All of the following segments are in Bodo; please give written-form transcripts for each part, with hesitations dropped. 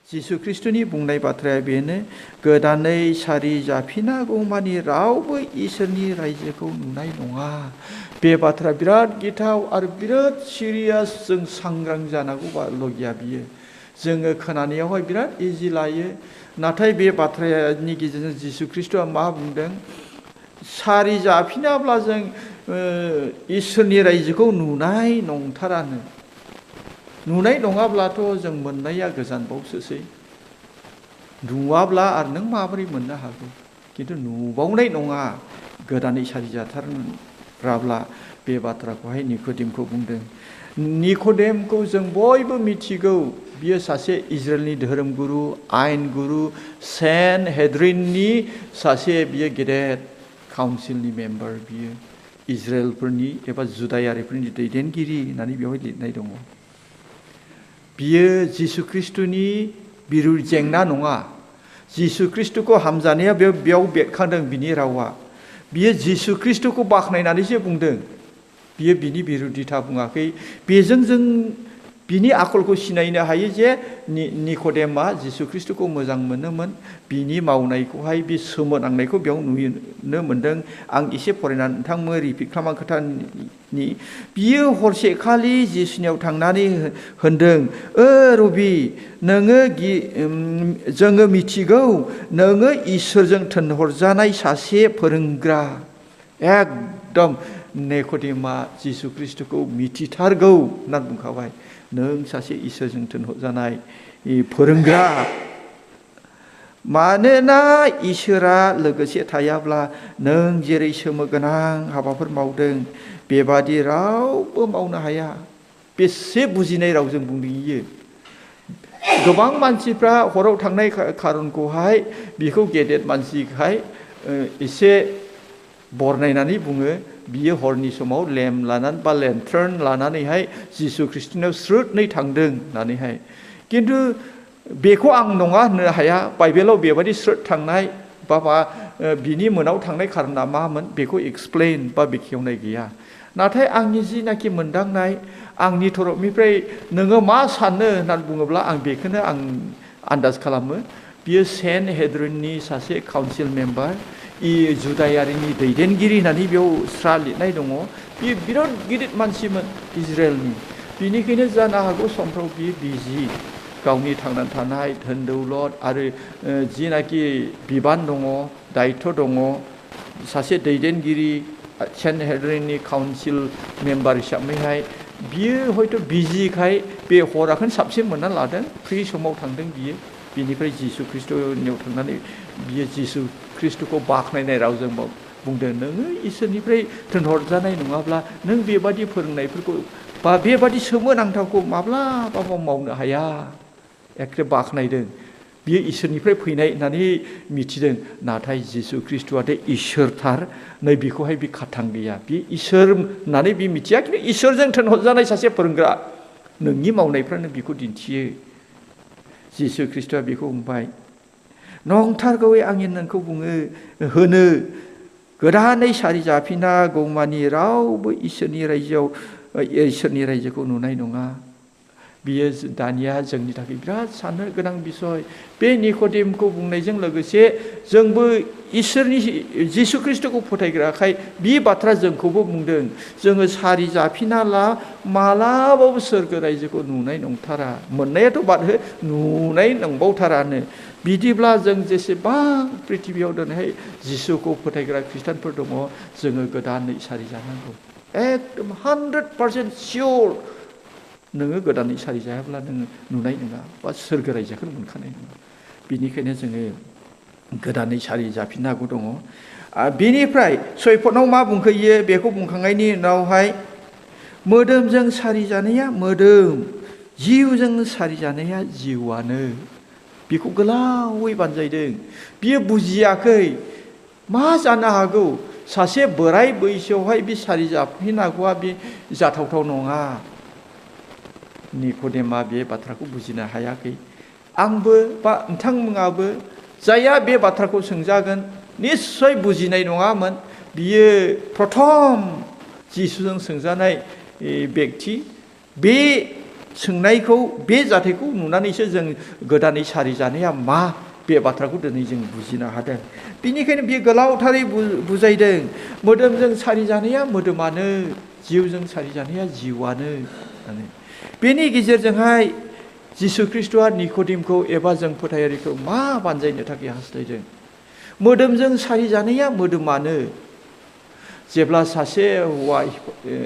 जिसु ख्रिस्टनि बुंनाय बाथ्राया बेनो गोदानै सारि जाफिनागौमानि रावबो इसोरनि रायजोखौ नुनाय नङा। बे बाथ्रा बिराद गिथाव आरो बिराद सिरियास। जों सांग्रां जानांगौ लगिया बियो। जोङो खोनानायावहाय बिराद इजि लायो, नाथाय बे बाथ्रानि गेजेरजों जिसु ख्रिस्टआ मा बुंदों? सारि जाफिनाब्ला जों इसोरनि रायजोखौ नुनाय नंथारानो। नुनाय नङाब्लाथ' जों मोननाया गोजानबावसोसै। नुवाब्ला आरो नों माबोरै मोननो हागौ? खिन्थु नुबावनाय नङा गोदानै सारि जाथाराब्ला। बे बाथ्राखौहाय निक'देमखौ बुंदों। निक'देमखौ जों बयबो मिथिगौ। बियो सासे इजराइलनि धोरोम गुरु, आयेन गुरु, सेनहेद्रिननि सासे बियो गेदेर काउन्सिलनि मेम्बार। बियो इजराइलफोरनि एबा जुदायारिफोरनि दैदेनगिरि होननानै बेवहाय लिरनाय दङ। बियो जिसु ख्रिस्टनि बिरुद जेंना नङा। जिसु ख्रिस्टखौ हामजानाया बेयाव बेरखांदों बिनि रावा। बियो जिसु ख्रिस्टखौ बाख्नायनानैसो बुंदों। बियो बिनि बिरुदिथा बुङाखै। बेजों जों बिनि आखलखौ सिनायनो हायो जे निक'देमआ जिसु ख्रिस्टखौ मोजां मोनोमोन। बिनि मावनायखौहाय बे सोमोनांनायखौ बेयाव नुनो मोन्दों। आं एसे फरायनानै नोंथांमोन रिपिट खालामा खोथानि। बियो हरसेखालि जिसुनियाव थांनानै होनदों, रबि, जोङो मिथिगौ नोङो इसोरजों थिनहरजानाय सासे फोरोंग्रा। एकदम निक'देमआ जिसु ख्रिस्टखौ मिथिथारगौ होननानै बुंखाबाय। नों सासे इसोरजों थिनहरजानाय फोरोंग्रा। मानोना इसोरा लोगोसे थायाब्ला नों जेरै सोमोगोनां हाबाफोर मावदों बेबादि रावबो मावनो हाया। बेसे बुजिनाय रावजों बुंदों इयो। गोबां मानसिफ्रा हराव थांनाय खारनखौहाय बिखौ गेदेर मानसिखाय एसे बरनायनानै बुङो। बियो हरनि समाव लेम्प लानानै बा लेन्टार्न लानानैहाय जिसु ख्रिस्टनाव स्रोदनै थांदों होननानैहाय। खिन्थु बेखौ आं नङा होननो हाया। बाइबेलाव बेबायदि स्रोद थांनाय बा बिनि मोनाव थांनाय खारना मामोन बेखौ एक्सप्लेन बा बेखेवनाय गैया। नाथाय आंनि जिनाखि मोनदांनाय, आंनि तरफनिफ्राय नोङो मा सानो होननानै बुङोब्ला आं बेखौनो आन्दाज खालामो। बियो सेनहेद्रिननि सासे काउन्सिल मेम्बार, जुदायारिनि दैदेनगिरि होननानै बेयाव स्रा लिरनाय दङ। बियो बिराद गिदिर मानसिमोन इजराइलनि। बिनिखायनो जानो हागौ समफ्राव बियो बिजि। गावनि थांनानै थानाय धोन दौलत आरो जिनाखि बिबान दङ, दायित्व दङ, सासे दैदेनगिरि सेनहेद्रिननि काउन्सिल मेम्बार हिसाबैहाय बियो हयथ' बिजिखाय बे हराखौनो साबसिन मोनना लादों। फ्रि समाव थांदों बियो। बिनिफ्राय जिसु ख्रिस्टनियाव थांनानै बियो जिसु ख्रिस्टखौ बाख्नायनाय रावजों बुंदों, नोङो इसोरनिफ्राय थिनहरजानाय नङाब्ला नों बेबादि फोरोंनायफोरखौ बा बेबादि सोमोनांथावखौ माब्लाबाबो मावनो हाया। एखे बाख्नायदों। बियो इसोरनिफ्राय फैनाय होननानै मिथिदों। नाथाय जिसु ख्रिस्ट'आथ' इसोरथार, नै बेखौहाय बे खाथां गैया। बे इसोर होननानै बे मिथिया, खिन्थु इसोरजों थिनहरजानाय सासे फोरोंग्रा। नोंनि मावनायफ्रानो बेखौ दिन्थियो। जिसु ख्रिस्ट'आ बेखौ बुंबाय, नंथारगौयै आंनि नोंखौ होनो गोदानै सारि जाफिनागौमानि रावबो इसोरनि रायजोखौ नुनाय नङा। बियो दानिया जोंनि थाखाय बिराद साननो गोनां बिसय। बे निक'देमखौ बुंनायजों लोगोसे जोंबो इसोरनि जिसु ख्रिस्ट'खौ फोथायग्राखाय बे बाथ्रा जोंखौबो बुंदों। जोङो सारि जाफिनाला मालाबाबो सोरगो रायजोखौ नुनाय नंथारा। मोननायाथ' बाद हो, नुनाय नंबावथारानो। बिदिब्ला जों जेसेबां प्रिथिबियाव दिनैहाय जिसुखौ फोथायग्रा खृष्टानफोर दङ, जोङो गोदानै सारि जानांगौ। एकदम 100% सियर नोङो गोदानै सारि जायाब्ला नोङो नुनाय नङा बा सोरगो रायजोखौ मोनखानाय नङा। बिनिखायनो जोङो गोदानै सारि जाफिननांगौ दङ। बेनिफ्राय सयपनाव मा बुंखोयो बेखौ बुंखांनायनि उनावहाय मोदोमजों सारि जानाया मोदोम, जिउजों सारि जानाया जिउआनो। बेखौ गोलावै बानजायदों। बियो बुजियाखै। मा जानो हागौ सासे बोराय बैसोआवहाय बे सारि जाफिननांगौआ बे जाथावथाव नङा। निक'देमआ बे बाथ्राखौ बुजिनो हायाखै। आंबो बा नोंथांमोनाबो जायहा बे बाथ्राखौ सोंजागोन निस्सय बुजिनाय नङामोन। बियो प्रथम जिसुजों सोंजानाय बेक्ति। बे सोंनायखौ बे जाथायखौ नुनानैसो जों गोदानै सारिजानाया मा बे बाथ्राखौ दिनै जों बुजिनो हादों। बिनिखायनो बियो गोलावथारै बुजायदों मोदोमजों सारिजानाया मोदोमानो, जिउजों सारिजानाया जिउआनो। बेनि गेजेरजोंहाय जिसु ख्रिस्ट'आ निक'दिमखौ एबा जों फोथायारिखौ मा बानजायनो थाखाय हास्थायदों? मोदोमजों सारिजानाया मोदोमानो। जेब्ला सासे हौवा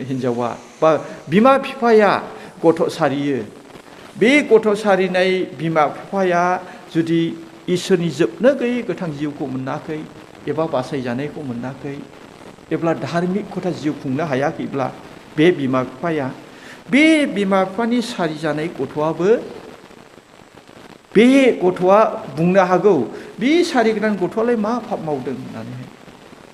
हिन्जावा बा बिमा बिफाया गथ' सारियो, बे गथ' सारिनाय बिमा बिफाया जुदि इसोरनि जोबनो गैयै गोथां जिउखौ मोनाखै एबा बासायजानायखौ मोनाखै एब्ला धार्मिक खथा जिउ खुंनो हायाखैब्ला बे बिमा बिफाया, बे बिमा बिफानि सारिजानाय गथ'आबो, बे गथ'आ बुंनो हागौ बे सारिगोदान गथ'आलाय मा पाप मावदों होननानै।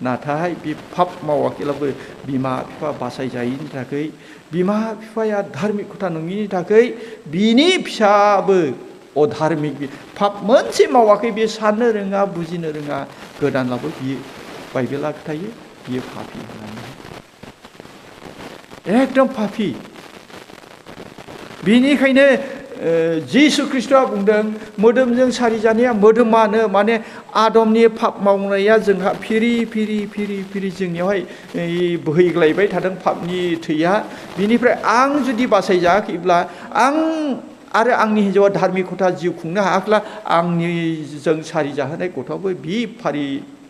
नाथाय बे पाप मावाखैब्लाबो बिमा बिफा बासायजायैनि थाखाय, बिमा बिफाया धार्मिक खथा नङिनि थाखाय बिनि फिसाबो अधार्मिक, पाप मोनसे मावाखै, बे साननो रोङा, बुजिनो रोङा, गोदानब्लाबो बियो बाइबेला खिथायो बियो पापि होननानै। एकदम पापि। बिनिखायनो जिसु ख्रिस्ट'आ बुंदों मोदोमजों सारिजानाया मोदोमानो, माने आदमनि पाप मावनाया जोंहा फिरि फिरि फिरि फिरि जोंनियावहाय बोहैग्लायबाय थादों पापनि थैया। बिनिफ्राय आं जुदि बासायजायाखैब्ला, आं आरो आंनि हिन्जावा धार्मिक खथा जिउ खुंनो हायाखैब्ला, आंनिजों सारिजाहोनाय गथ'आबो बि फारि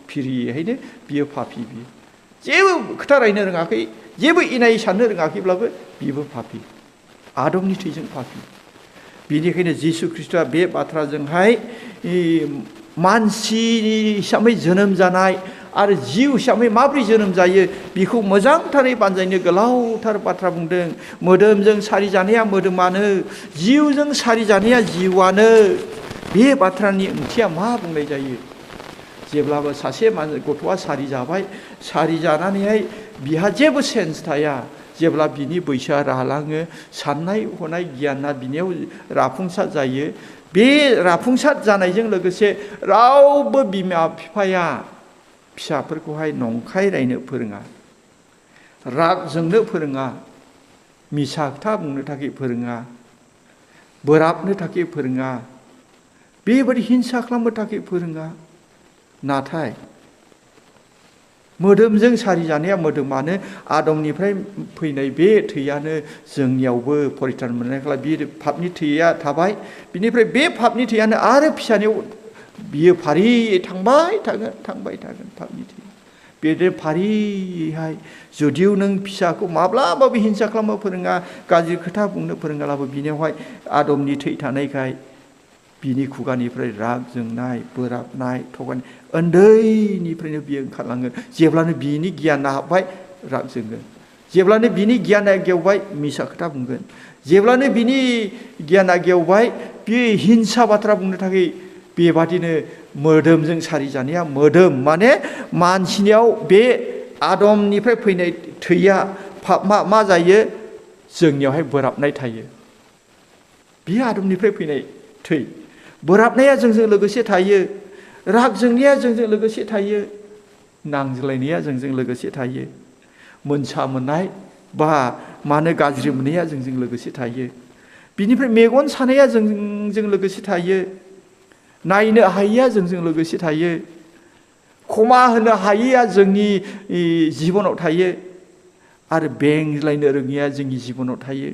फिरियैहायनो बियो पापि। बियो जेबो खोथा रायनो रोङाखै, जेबो इनाय साननो रोङाखैब्लाबो बिबो पापि, आदमनि थैजों पापि। बिनिखायनो जिसु ख्रिस्ट'आ बे बाथ्राजोंहाय मानसि हिसाबै जोनोम जानाय आरो जिउ हिसाबै माबोरै जोनोम जायो बेखौ मोजांथारै बानजायनो गोलावथार बाथ्रा बुंदों। मोदोमजों सारिजानाया मोदोमानो, जिउजों सारिजानाया जिउआनो। बे बाथ्रानि ओंथिया मा बुंनाय जायो? जेब्लाबो सासे गथ'आ सारिजाबाय, सारिजानानैहाय बिहा जेबो सेन्स थाया। जेब्ला बिनि बैसोआ रालाङो, साननाय हनाय गियाना बिनियाव राफुंसार जायो, बे राफुंसार जानायजों लोगोसे रावबो बिमा बिफाया फिसाफोरखौहाय नंखाय रायनो फोरोङा, राग जोंनो फोरोङा, मिसा खोथा बुंनो थाखाय फोरोङा, बोराबनो थाखाय फोरोङा, बेबायदि हिंसा खालामनो थाखाय फोरोङा। नाथाय मोदोमजों सारिजानाया मोदोमानो, आदमनिफ्राय फैनाय बे थैयानो जोंनियावबो परित्रान मोननायखाय बे पापनि थैया थाबाय। बिनिफ्राय बे पापनि थैयानो आरो फिसानियाव बियो फारियै थांबाय थागोन, थांबाय थागोन पापनि थै। बेदि फारियैहाय जुदिव नों फिसाखौ माब्लाबाबो हिंसा खालामनो फोरोङा, गाज्रि खोथा बुंनो फोरोङाब्लाबो बिनियावहाय आदमनि थै थानायखाय बिनि खुगानिफ्राय राग जोंनाय, बोराबनाय, थगायनाय उन्दैनिफ्रायनो बियो ओंखारलाङो। जेब्लानो बिनि गियाना हाबबाय राग जोंगोन, जेब्लानो बिनि गियाना गेवबाय मिसा खोथा बुंगोन, जेब्लानो बिनि गियाना गेवबाय बे हिंसा बाथ्रा बुंनो थाखाय। बेबादिनो मोदोमजों सारिजानाया मोदोम, माने मानसिनियाव बे आदमनिफ्राय फैनाय थैया मा जायो? जोंनियावहाय बोराबनाय थायो। बेयो आदमनिफ्राय फैनाय थै। बोराबनाया जोंजों लोगोसे थायो, राग जोंनाया जोंजों लोगोसे थायो, नांज्लायनाया जोंजों लोगोसे थायो, मोनसा मोननाय बा मानो गाज्रि मोननाया जोंजों लोगोसे थायो। बिनिफ्राय मेगन सानाया जोंजों लोगोसे थायो, नायनो हायैया जोंजों लोगोसे थायो, क्षमा होनो हायैया जोंनि जिबनाव थायो, आरो बेंज्लायनो रोङैया जोंनि जिबनाव थायो,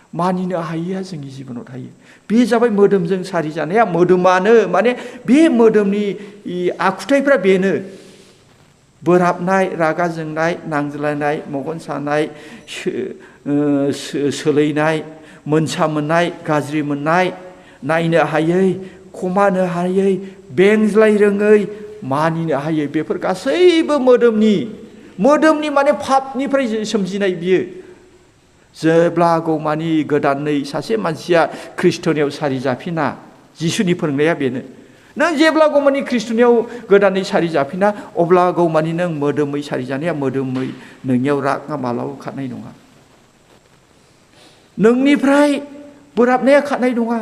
मानिनो हायैया जोंनि जिबनाव थायो। बे जाबाय मोदोमजों सारिजानाया मोदोमानो, माने बे मोदोमनि आखुथायफ्रा बेनो। बोराबनाय, रागा जोंनाय, नांज्लायनाय, मेगन सानाय, सोलैनाय, मोनसा मोननाय, गाज्रि मोननाय, नायनो हायै, खमानो हायै, बेंज्लाय रोङै, मानिनो हायै, बेफोर गासैबो मोदोमनि माने पापनिफ्राय सोमजिनाय बियो। जेब्लागौमानि गोदानै सासे मानसिया ख्रिस्ट'नियाव सारि जाफिना, जिसुनि फोरोंनाया बेनो। नों जेब्लागौमानि ख्रिस्ट'नियाव गोदानै सारि जाफिना, अब्लागौमानि नों मोदोमै सारि जानाया मोदोमै नोंनियाव रागा मालाबाबो खारनाय नङा, नोंनिफ्राय बोराबनाया खारनाय नङा,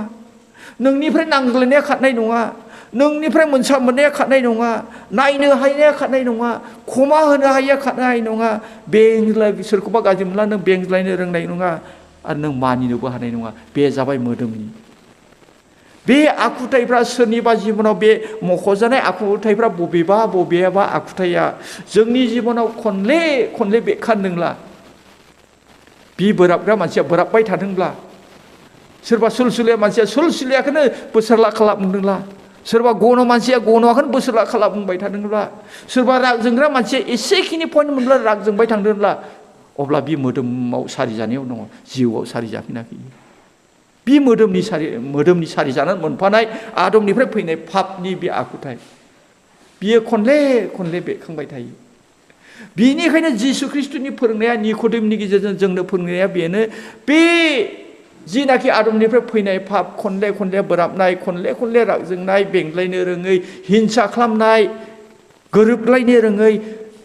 नोंनिफ्राय नांज्लायनाया खारनाय नङा, नोंनिफ्राय मोनसा मोननाया खारनाय नङा, नायनो हायैया खारनाय नङा, क्षमा होनो हायैया खारनाय नङा, सोरखौबा गाज्रि मोनला नों बेंज्लायनो रोंनाय नङा, आरो नों मानिनोबो हानाय नङा। बे जाबाय मोदोमनि। बे आखुथाइफ्रा सोरनिबा जिबनाव बे मख'जानाय आखुथाइफ्रा बबेबा आखुथाइया जोंनि जिबनाव खनले खनले बेरखांदोंब्ला, बि बोराबग्रा मानसिया बोराबबाय थादोंब्ला, सोरबा सुलसुलिया मानसिया सुलसुलियाखौनो बोसोरला खालामदोंब्ला, सोरबा गन' मानसिया गन'आखौनो बोसोरला खालामबाय थादोंब्ला, सोरबा राग जोंग्रा मानसिया एसेखिनि पइन्ट मोनब्ला राग जोंबाय थांदोंब्ला, अब्ला बि मोदोमाव सारिजानायाव दङ, जिउआव सारिजाफिनाखै। बि मोदोमनि सारिजानानै मोनफानाय आदमनिफ्राय फैनाय पापनि बे आखुथाय, बियो खनले खनले बेरखांबाय थायो। बिनिखायनो जिसु ख्रिस्ट'नि फोरोंनाया निक'देमनि गेजेरजों जोंनो फोरोंनाया बेनो, बे जिनाखि आदमनिफ्राय फैनाय पाप, खनले खनले बोराबनाय, खनले खनले राग जोंनाय, बेंलायनो रोङै, हिंसा खालामनाय, गोरोबलायनो रोङै,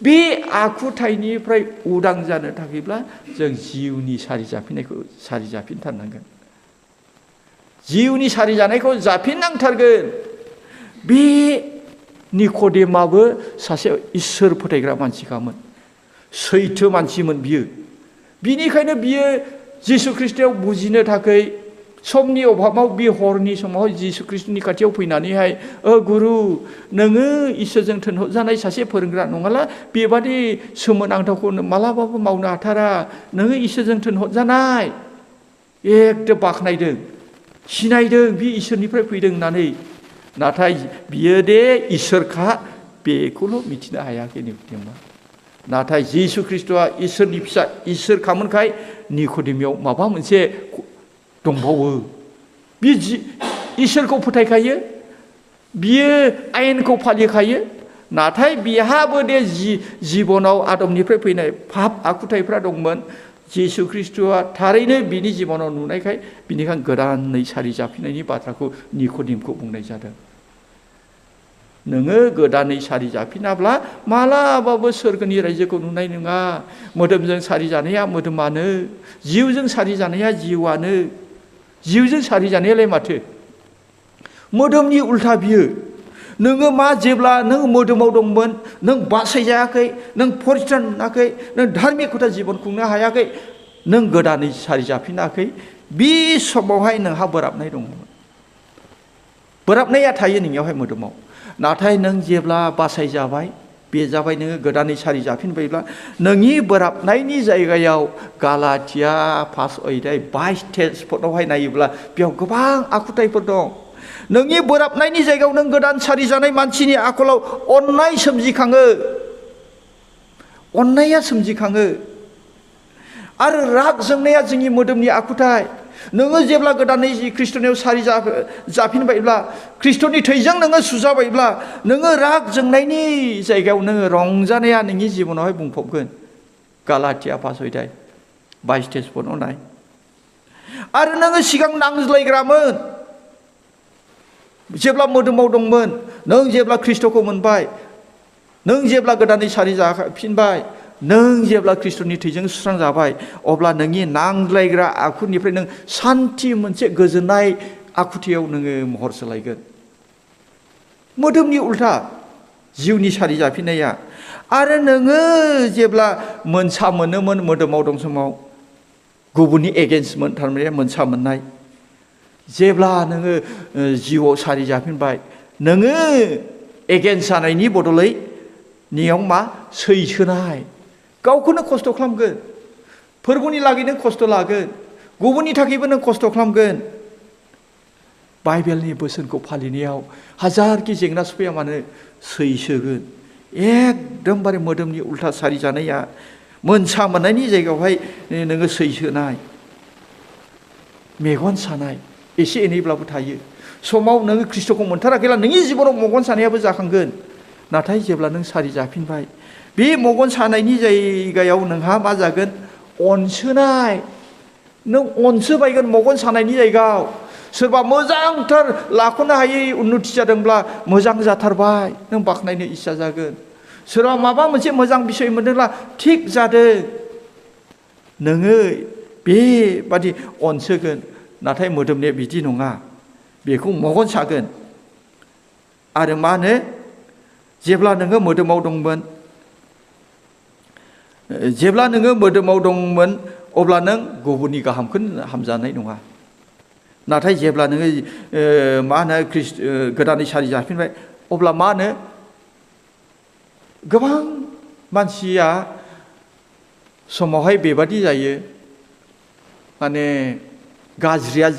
बे आखुथाइनिफ्राय उदां जानो थाखायब्ला जों जिउनि सारिजाफिनथारनांगोन। जिउनि सारिजानायखौ जाफिननांथारगोन। बे निक'देमाबो सासे इसोर फोथायग्रा मानसिखामोन, सैथो मानसिमोन बियो। बिनिखायनो बियो जिसु ख्रिस्ट'आव बुजिनो थाखाय समनि अभाबाव बे हरनि समाव जिसु ख्रिस्ट'नि खाथियाव फैनानैहाय, गुरु, नोङो इसोरजों थिनहरजानाय सासे फोरोंग्रा नङाला, बेबादि सोमोनांथावखौ मालाबाबो मावनो हाथारा, नोङो इसोरजों थिनहरजानाय, एकदम बाख्नायदों, सिनायदों बे इसोरनिफ्राय फैदों होननानै। नाथाय बियो दे इसोरखा बेखौल' मिथिनो हायाखै निक'देमा। नाथाय जिसु ख्रिस्ट'आ इसोरनि फिसा, इसोरखामोनखाय निक'देमायाव माबा मोनसे दंबावो। बे इसोरखौ फोथायखायो, बियो आयेनखौ फालिखायो, नाथाय बिहाबो दे जिबनाव आदमनिफ्राय फैनाय पाप आखुथाइफ्रा दंमोन। जिसु ख्रिस्ट'आ थारैनो बिनि जिबनाव नुनायखाय बिनिखायनो गोदानै सारिजाफिननायनि बाथ्राखौ निक'देमखौ बुंनाय जादों। नोङो गोदानै सारिजाफिनाब्ला मालाबाबो सोरगोनि रायजोखौ नुनाय नङा। मोदोमजों सारिजानाया मोदोमानो, जिउजों सारिजानाया जिउआनो। जिउजों सारिजानायालाय माथो? मोदोमनि उल्था बियो। नोङो मा, जेब्ला नों मोदोमाव दंमोन, नों बासायजायाखै, नों परित्रान मोनाखै, नों धार्मिकता जिबन खुंनो हायाखै, नों गोदानै सारिजाफिनाखै, बे समावहाय नोंहा बोराबनाय दंमोन। बोराबनाया थायो नोंनियावहाय मोदोमाव। नाथाय नों जेब्ला बासायजाबाय, बे जाबाय नोङो गोदानै सारिजाफिनबायब्ला, नोंनि बोराबनायनि जायगायाव गालातिया 5:22 नायोब्ला बेयाव गोबां आखुथायफोर दं। नोंनि बोराबनायनि जायगायाव नों गोदान सारिजानाय मानसिनि आखलाव अननाय सोमजिखाङो, अननाया सोमजिखाङो। आरो राग जोंनाया जोंनि मोदोमनि आखुथाय। नोङो जेब्ला गोदानै ख्रिस्ट'नियाव जाफिनबायब्ला, ख्रिस्ट'नि थैजों नोङो सुजाबायब्ला, नोङो राग जोंनायनि जायगायाव नोङो रंजानाया नोंनि जिबनावहाय बुंफबगोन। गालातिया 5:22 नाय। आरो नोङो सिगां नांज्लायग्रामोन, जेब्ला मोदोमाव दंमोन, नों जेब्ला ख्रिस्ट'खौ मोनबाय, नों जेब्ला गोदानै सारिजाफिनबाय, नों जेब्ला ख्रिस्ट'नि थैजों सुस्रांजाबाय, अब्ला नोंनि नांज्लायग्रा आखुनिफ्राय नों सान्थि, मोनसे गोजोननाय आखुथियाव नोङो महर सोलायगोन। मोदोमनि उल्था जिउनि सारिजाफिननाया। आरो नोङो जेब्ला मोनसा मोनोमोन, मोदोमाव दं समाव गुबुननि एगेन्स्टमोन, थारमाने मोनसा मोननाय। जेब्ला नोङो जिउआव सारिजाफिनबाय, नोङो एगेन्स्ट जानायनि बदलै नोंनियाव मा? सैसोनाय, गावखौनो खस्थ' खालामगोन, फोरबोनि लागै नों खस्थ' लागोन, गुबुननि थाखायबो नों खस्थ' खालामगोन। बाइबेलनि बोसोनखौ फालिनायाव हाजारखि जेंना सफैया मानो सैसोगोन। एकदमबारे मोदोमनि उल्था सारिजानाया, मोनसा मोननायनि जायगायावहाय नोङो सैसोनाय, मेगन सानाय एसे एनैब्लाबो थायो। समाव नोङो ख्रिस्ट'खौ मोनथाराखैब्ला नोंनि जिबनाव मेगन सानायाबो जाखांगोन। नाथाय जेब्ला नों सारिजाफिनबाय, बे मेगन सानायनि जायगायाव नोंहा मा जागोन? अनसोनाय। नों अनसोबायगोन मेगन सानायनि जायगायाव। सोरबा मोजांथार लाख'नो हायै उन्नति जादोंब्ला मोजां जाथारबाय, नों बाख्नायनो इस्सा जागोन। सोरबा माबा मोनसे मोजां बिसय मोनदोंब्ला थिग जादों, नोङो बेबादि अनसोगोन। नाथाय मोदोमनिया बिदि नङा, बेखौ मेगन सागोन। आरो मा होनो? जेब्ला नोङो मोदोमाव दंमोन, अब्ला नों गुबुननि गाहामखौ हामजानाय नङा नाथाय जेब्ला नोङो मा होनो गोदानै सारि जाफिनबाय अब्ला मा होनो गोबां मानसिया समावहाय बेबादि जायो माने गाज्रिया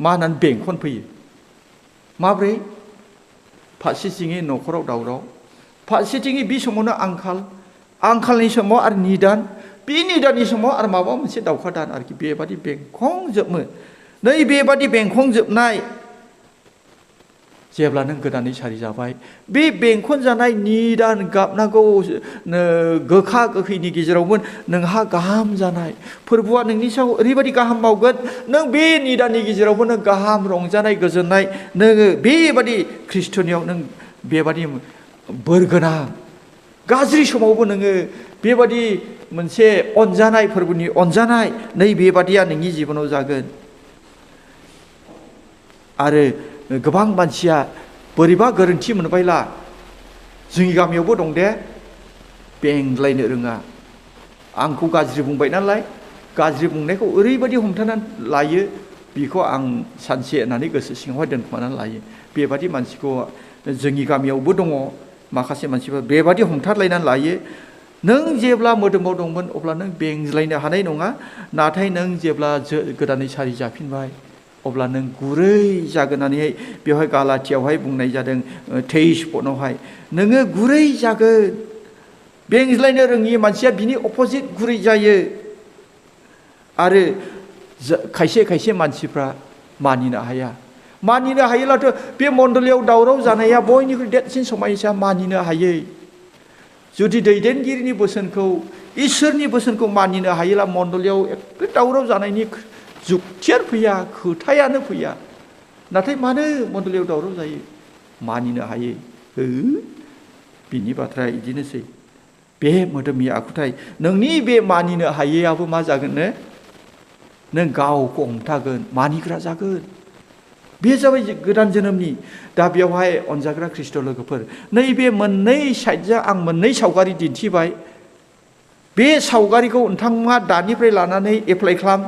मा होननानै बेंखन फैयो माब्रै फारसेथिङै न'खराव दावराव फारसेथिङै बे समावनो आंखालनि समाव आरो निदान बे निदाननि समाव आरो माबा मोनसे दावखा दान आरोखि बेबादि बेंखंजोबो नै बेबादि बेंखंजोबनाय जेब्ला नों गोदानै सारि जाबाय बे बेंखन जानाय निदान गाबनांगौ गोखा गोखैनि गेजेरावबो नोंहा गाहाम जानाय फोरबोआ नोंनि सायाव ओरैबायदि गाहाम मावगोन नों बे निदाननि गेजेरावबो नों गाहाम रंजानाय गोजोननाय नोङो बेबादि ख्रिस्टनियाव नों बेबादि बोरगोनां गाज्रि समावबो नोङो बेबादि मोनसे अनजानाय फोरबोनि अनजानाय नै बेबादिया नोंनि जिबनाव जागोन आरो गोबां मानसिया बोरैबा गोरोन्थि मोनबायला जोंनि गामियावबो दं दे बेंलायनो रोङा आंखौ गाज्रि बुंबाय नालाय गाज्रि बुंनायखौ ओरैबायदि हमथानानै लायो बेखौ आं सानसे होननानै गोसो सिङावहाय दोनखुमानानै लायो बेबादि मानसिखौ जोंनि गामियावबो दङ माखासे मानसिफोर बेबादि हमथालायनानै लायो नों जेब्ला मोदोमाव दंमोन अब्ला नों बेंज्लायनो हानाय नङा नाथाय नों जेब्ला गोदानै सारि जाफिनबाय अब्ला नों गुरै जागोननानैहाय बेवहाय गालाथियावहाय बुंनाय जादों 23 पदआवहाय नोङो गुरै जागोन बेंज्लायनो रोङि मानसिया बिनि अपोजिट गुरै जायो आरो खायसे मानसिफ्रा मानिनो हायोब्लाथ' बे मण्डलियाव दावराव जानाया बयनिख्रुइ देरसिन समायसा मानिनो हायै जुदि दैदेनगिरिनि बोसोनखौ इसोरनि बोसोनखौ मानिनो हायोब्ला मण्डलियाव एखे दावराव जानायनि जुक्तियानो फैया खोथायानो फैया नाथाय मानो मण्डलियाव दावराव जायो मानिनो हायो बिनि बाथ्राया बिदिनोसै बे मोदोमनि आखुथाय नोंनि बे मानिनो हायैयाबो मा जागोननो नों गावखौ हमथागोन मानिग्रा जागोन बे जाबाय गोदान जोनोमनि दा बेवहाय अनजाग्रा ख्रिस्ट' लोगोफोर नैबे मोननै साइडजों आं मोननै सावगारि दिन्थिबाय बे सावगारिखौ नोंथाङा दानिफ्राय लानानै एप्लाइ खालाम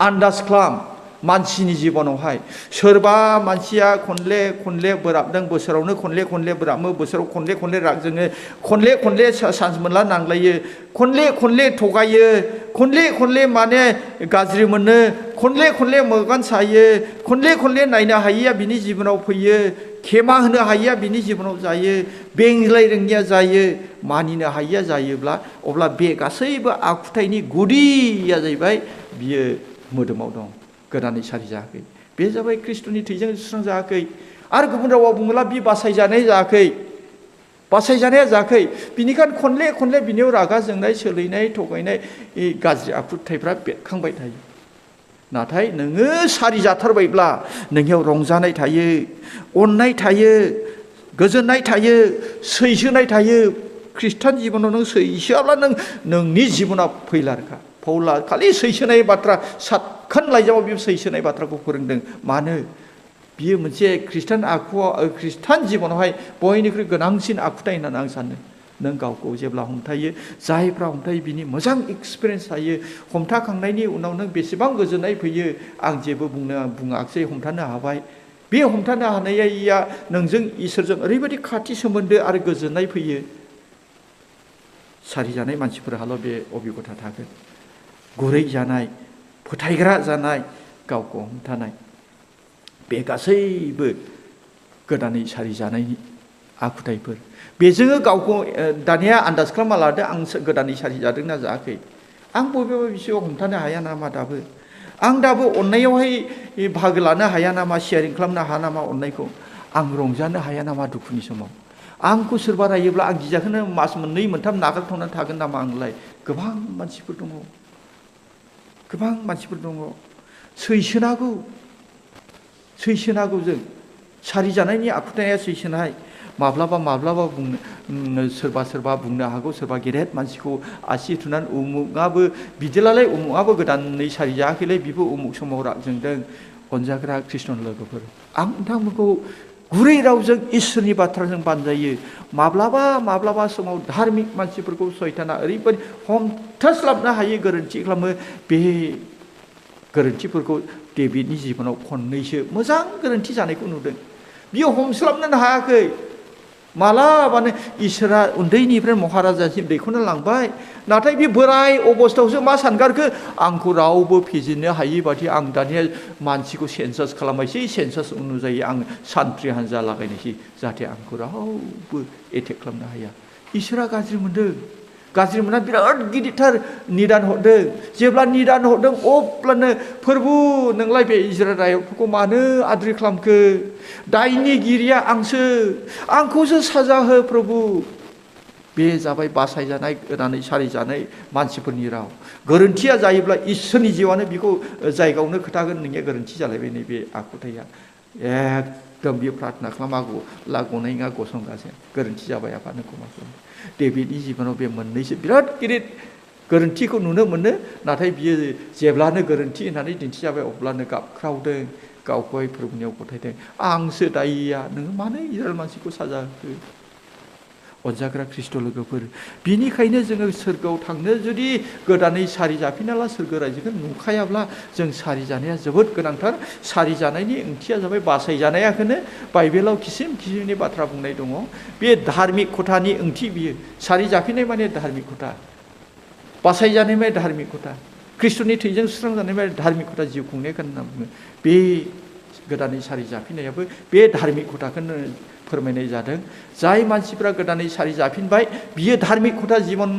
आन्दाज खालाम मानसिनि जिबनावहाय सोरबा मानसिया खनले बोराबदों बोसोरावनो खनले बोराबो बोसोराव खनले राग जोङो खनले सान्स मोनला नांलायो खनले थगायो खनले माने गाज्रि मोनो खनले मोगान सायो खनले नायनो हायिया बिनि जिबनाव फैयो खेमा होनो हायिया बिनि जिबनाव जायो बेंज्लाय रोङिया जायो मानिनो हायिया जायोब्ला अब्ला बे गासैबो आखुथायनि गुदिया जाहैबाय बियो मोदोमाव दं गोदानै सारि जायाखै बे जाबाय ख्रिस्ट'नि थैजों सुस्रांजायाखै आरो गुबुन रावाव बुङोब्ला बि बासायजानाया जायाखै बिनिखायनो खनले बिनियाव रागा जोंनाय सोलैनाय थगायनाय गाज्रि आखुथायफ्रा बेरखांबाय थायो नाथाय नोङो सारि जाथारबायब्ला नोंनियाव रंजानाय थायो अननाय थायो गोजोननाय थायो सैसोनाय थायो ख्रिस्टान जिबनाव नों सैसोआब्ला नोंनि जिबना फैलारखा पौला खालि सैसोनाय बाथ्रा सातखान लाइजामाव बे सैसोनाय बाथ्राखौ फोरोंदों मानो बियो मोनसे ख्रिस्टान जिबनावहाय बयनिख्रुइ गोनांसिन आखुथाय होननानै आं सानो नों गावखौ जेब्ला हमथायो जायफ्रा हमथायो बिनि मोजां एक्सपिरियेन्स थायो हमथाखांनायनि उनाव नों बेसेबां गोजोननाय फैयो आं जेबो बुङाखसै हमथानो हाबाय बे हमथानो हानाया नोंजों इसोरजों ओरैबायदि खाथि सोमोन्दो आरो गोजोननाय फैयो सारि जानाय मानसिफोरहाल' बे अबिगथा थागोन गुरै जानाय फोथायग्रा जानाय गावखौ हमथानाय बे गासैबो गोदानै सारि जानायनि आखुथायफोर बेजोंनो गावखौ दानिया आन्दाज खालामना लादो आं गोदानै सारि जादोंना जायाखै आं बबेबा बिसोराव हमथानो हाया नामा दाबो आं दाबो अननायावहाय बाहागो लानो हाया नामा शेयारिं खालामनो हाया नामा अननायखौ आं रंजानो हाया नामा दुखुनि समाव आंखौ सोरबा रायोब्ला आं गिजाखौनो मास मोननै मोनथाम नागारथ'नानै थागोन नामा आंलाय गोबां मानसिफोर दङ सैसोनागौ जों सारि जानायनि आखुथाया सैसोनाय माब्लाबा बुंनो सोरबा बुंनो हागौ सोरबा गेदेर मानसिखौ आसि थुनानै उमुगाबो गोदानै सारि जायाखैलै बिबो उमुग समाव राग जोंदों अनजाग्रा ख्रिस्टन लोगोफोर आं नोंथांमोनखौ गुरै रावजों इसोरनि बाथ्राजों बानजायो माब्लाबा समाव धार्मिक मानसिफोरखौ सैताना ओरैबायदि हमथास्लाबनो हायो गोरोन्थि खालामो बे गोरोन्थिफोरखौ डेभिडनि जिबनाव खननैसो मोजां गोरोन्थि जानायखौ नुदों बियो हमस्लाबनो हायाखै मालाबानो इसोरा उन्दैनिफ्राय महाराजासिम दैखोनो लांबाय नाथाय बे बोराय अबस्थायावसो मा सानगारखो आंखौ रावबो फेजेननो हायि बादि आं दानिया मानसिखौ सेन्सास खालामबायसै सेन्सास अनुजायै आं सान्थ्रि हान्जा लागायनोसै जाहाथे आंखौ रावबो एटेक खालामनो हाया इसोरा गाज्रि मोनदों गाज्रि मोनना बिराद गिदिरथार निदान हरदों जेब्ला निदान हरदों अब्लानो प्रभु नोंलाय बे इजराइल रायजोफोरखौ मानो आद्रि खालामखो दायनिगिरिया आंखौसो साजा हो प्रभु बे जाबाय बासायजानाय गोदानै सारिजानाय मानसिफोरनि राव गोरोन्थिया जायोब्ला इसोरनि जिउआनो बेखौ जायगायावनो खोथागोन नोंनिया गोरोन्थि जालायबाय नैबे आखुथाया एकदम बियो प्रार्थना खालामागौ लागनाय नङा गसंगासिनो गोरोन्थि जाबाय आफा नोंखौ मा खालामो डेभिडनि जिबनाव बे मोननैसो बिराद गिदिर गोरोन्थिखौ नुनो मोनो नाथाय बियो जेब्लानो गोरोन्थि होननानै दिन्थिजाबाय अब्लानो गाबख्रावदों गावखौहाय प्रभुनियाव गथायदों आंसो दायिया नोङो मानो इजराइल मानसिखौ साजा होखो अनजाग्रा ख्रिस्ट' लोगोफोर बिनिखायनो जोङो सोरगोआव थांनो जुदि गोदानै सारि जाफिनाला सोरगो रायजोखौ नुखायाब्ला जों सारि जानाया जोबोद गोनांथार सारि जानायनि ओंथिया जाबाय बासायजानायाखौनो बाइबेलाव किसिमनि बाथ्रा बुंनाय दङ बे धार्मिक खथानि ओंथि बियो सारि जाफिननाय माने धार्मिक खथा बासायजानाय माने धार्मिक खथा ख्रिस्ट'नि थैजों सुस्रांजानाय माने धार्मिक खथा जिउ खुंनायखौ होनना बुङो बे गोदानै सारि जाफिननायाबो बे धार्मिक खथाखौनो फोरमायनाय जादों जाय मानसिफ्रा गोदानै सारि जाफिनबाय बियो धार्मिक खथा जीवन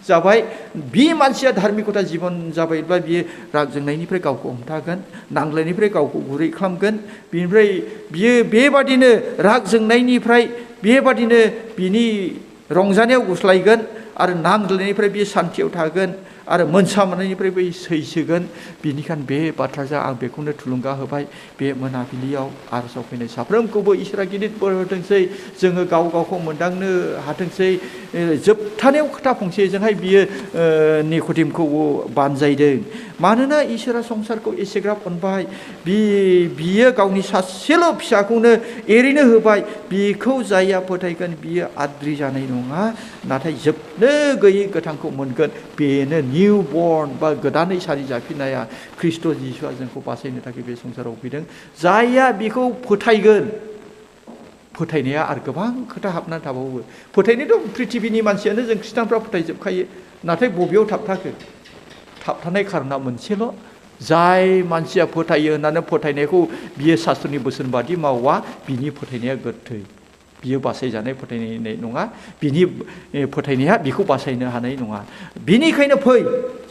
जाबाय बे मानसिया धार्मिक खथा जीवन जाबायब्ला बियो राग जोंनायनिफ्राय गावखौ हमथागोन नांलायनिफ्राय गावखौ गुरै खालामगोन बिनिफ्राय बियो बेबादिनो राग जोंनायनिफ्राय बेबादिनो बिनि रंजानायाव गुस्लायगोन आरो नांज्लायनायनिफ्राय बियो सान्थियाव थागोन आरो मोनसा मोननायनिफ्राय बै सैसोगोन बिनिखायनो बे बाथ्राजों आं बेखौनो थुलुंगा होबाय बे मोनाबिलियाव आरजाव फैनाय साफ्रोमखौबो इसोरा गिदिर बोर होथोंसै जोङो गाव गावखौ मोनदांनो हाथोंसै जोबथानायाव खोथा फंसेजोंहाय बियो निक'दिमखौ बानजायदों मानोना इसोरा संसारखौ एसेग्राब अनबाय बियो गावनि सासेल' फिसाखौनो एरैनो होबाय बिखौ जायहा फोथायगोन बियो आद्रि जानाय नङा नाथाय जोबनो गैयै गोथांखौ मोनगोन बेनो निउ बर्न बा गोदानै सारि जाफिननाया ख्रिस्ट' जिसुआ जोंखौ बासायनो थाखाय बे संसाराव फैदों जायहा बेखौ फोथायगोन फोथायनाया आरो गोबां खोथा हाबनानै थाबावो फोथायनायथ' पृथिबिनि मानसियानो जों खृष्टानफ्रा फोथायजोबखायो नाथाय बबेयाव थाबथाखो थाबथानाय खारना मोनसेल' जाय मानसिया फोथायो होननानै फोथायनायखौ बियो शास्त्रनि बोसोन बादि मावा बिनि फोथायनाया गोथै बियो बासायजानाय फोथायनाय नङा बिनि फोथायनाया बिखौ बासायनो हानाय नङा बिनिखायनो फै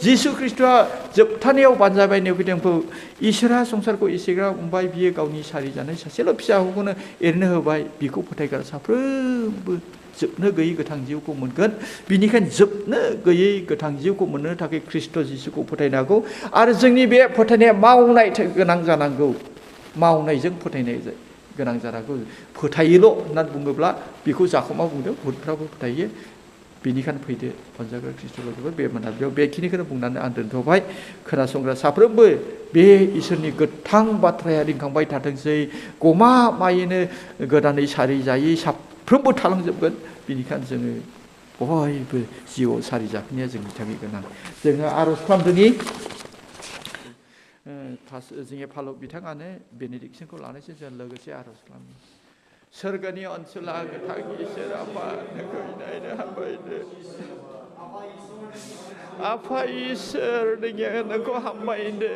जिसु ख्रिस्ट'आ जोबथानायाव बानजाबाय निक'दिमखौ इसोरा संसारखौ एसेग्राब अनबाय बियो गावनि सारि जानाय सासेल' फिसाखौनो एरनो होबाय बिखौ फोथायग्रा साफ्रोमबो जोबनो गैयै गोथां जिउखौ मोनगोन बिनिखायनो जोबनो गैयै गोथां जिउखौ मोननो थाखाय ख्रिस्ट' जिसुखौ फोथायनांगौ आरो जोंनि बे फोथायनाया मावनाय गोनां जानांगौ मावनायजों फोथायनाय गोनां जानांगौ फोथायोल' होननानै बुङोब्ला बेखौ जाखोमा बुंदों भुतफ्राबो फोथायो बेनिखायनो फैदो अनजाग्रा ख्रिस्ट' लोगोफोर बे मोनाबिलियाव बेखिनिखौनो बुंनानै आं दोनथ'बाय खोनासंग्रा साफ्रोमबो बे इसोरनि गोथां बाथ्राया रिंखांबाय थाथोंसै गमामायैनो गोदानै सारि जायै साफ्रोमबो थालांजोबगोन बेनिखायनो जोङो बयबो जिउआव सारि जाफिननाया जोंनि थाखाय गोनां जोङो आर'ज खालामदोंनि जोंनि फालक बिथाङानो बेनेडिक्सनखौ लानायसै जों लोगोसे आर'ज खालामो सोरगोनि ओनसोला गोथां इसोर आफा नोंखौ नायनो हामबायनो आफा इसोर नोंखौ हामबायनो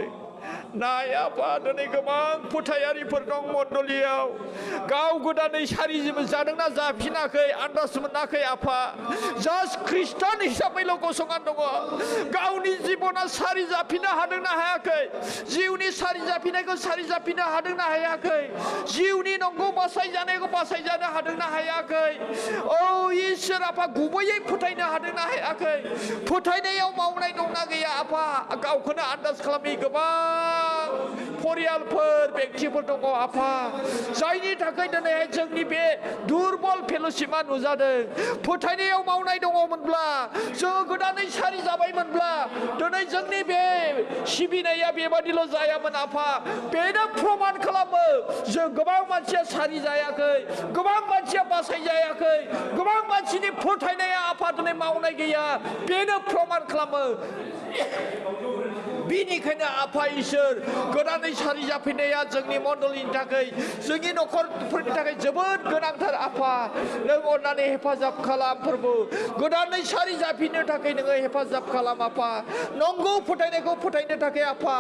नाय आफा दिनै गोबां फोथायारिफोर दं मण्डलियाव गाव गोदानै सारि जादोंना जाफिनाखै आन्दाज मोनाखै आफा जास्ट ख्रिस्टान हिसाबैल' गसंनानै दङ गावनि जिबना सारि जाफिननो हादोंना हायाखै जिउनि सारि जाफिननायखौ सारि जाफिननो हादोंना हायाखै जिउनि नंगौ बासायजानायखौ बासायजानो हादोंना हायाखै औ इसोर आफा गुबैयै फोथायनो हादोंना हायाखै फोथायनायाव मावनाय दंना गैया आफा गावखौनो आन्दाज खालामै गोबां परियालफोर बेक्तिफोर दङ आफा जायनि थाखाय दिनैहाय जोंनि बे दुरबल फेल'शिपआ नुजादों फोथायनायाव मावनाय दङमोनब्ला जों गोदानै सारि जाबायमोनब्ला दिनै जोंनि बे सिबिनाया बेबादिल' जायामोन आफा बेनो प्रमान खालामो जों गोबां मानसिया सारि जायाखै गोबां मानसिया बासाय जायाखै गोबां मानसिनि फोथायनाया आफा दिनै मावनाय गैया बेनो प्रमान खालामो बिनिखायनो आफा इसोर गोदानै सारि जाफिननाया जोंनि मण्डलिनि थाखाय जोंनि न'खरफोरनि थाखाय जोबोद गोनांथार आफा नों अननानै हेफाजाब खालाम फोरबो गोदानै सारि जाफिननो थाखाय नोङो हेफाजाब खालाम आफा नंगौ फोथायनायखौ फोथायनो थाखाय आफा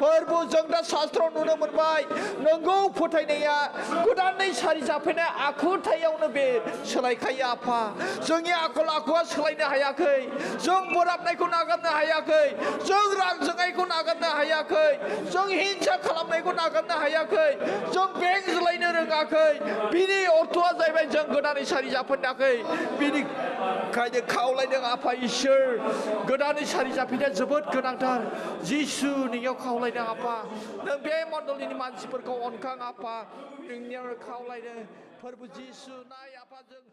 फोरबो जों दा शास्त्र नुनो मोनबाय नंगौ फोथायनाया गोदानै सारि जाफिननाय आखुथायावनो बे सोलायखायो आफा जोंनि आखल आखुआ सोलायनो हायाखै जों बोराबनायखौ नागारनो हायाखै जों राग जोंनायखौ नागारनो हायाखै जों हिंसा खालामनायखौ नागारनो हायाखै जों बेंज्लायनो रोङाखै बिनि अर्थआ जाहैबाय जों गोदानै सारि जाफिनाखै बिनिखायनो खावलायदों आफा इसोर गोदानै सारि जाफिननाया जोबोद गोनांथार जिसु नोंनियाव खावलायदों आफा नों बे मण्डलिनि मानसिफोरखौ अनखां आफा नोंनियाव खावलायदों फोरबो जिसु नाय आफा जों